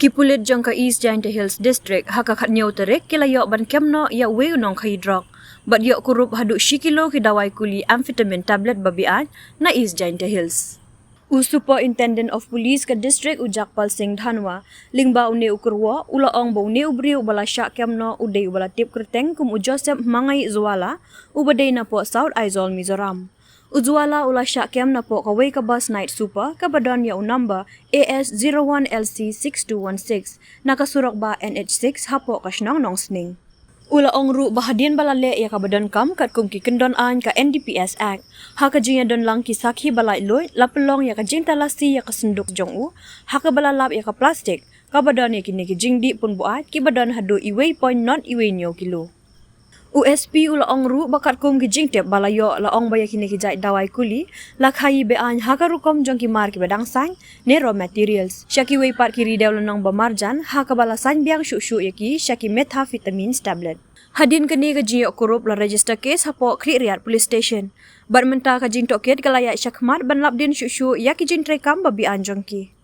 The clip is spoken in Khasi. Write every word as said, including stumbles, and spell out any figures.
Ki pulit jong ka East Jaintia Hills District ha ka khatnïew tarik ki la ïoh ban kem noh ïa uwei u nongkhaïi drok bad ïoh kurup haduh shi kilo ki dawai kuli amphetamine tablet ba biang na East Jaintia Hills. U Superintendent of Police ka district u Jagpal Singh Dhanwa, lyngba une u kyrwoh, u la ong ba une u briew uba la shah kem noh u dei uba la tip kyrteng kum u Joseph Mangai Zwala, uba dei napoh South Aizawl, Mizoram. U Zwala u la shah kem napoh kawei ka bus night super kaba don ïa u number A S zero one L C six two one six na ka surok bah N H six hapoh ka shnong Nongsning. U la ong ruh ba hadien ba la leh ïa kaba donkam katkum ki kyndon aiñ ka N D P S Act, ha ka jingïadonlang ki sakhi ba laitluid, la pynlong ïa ka jingtalasi ïa ka synduk jong u ha kaba la lap ïa ka plastik kaba don ïa kine ki jingdih pun buaid kiba don haduh uwei point not uwei hynñiew kilo. U S P u la ong ruh ba katkum ki jingtip ba la ïoh, la ong ba ïa kine ki jait dawai kuli la khaïi be-aiñ ha ka rukom jong ki mar kiba dang saiñ ne raw materials. Sha kiwei pat ki ri dew lynnong ba marjan ha kaba la saiñ biang shuh shuh ïa ki sha ki methamphetamines tablet. Hadien kane ka jingïoh kurup la register case hapoh Khliehriat Police Station. Bad mynta ka jingtohkit ka la ïaid shakhmat ban lap dien shuh shuh ïa ki jingtreikam ba biang jong ki.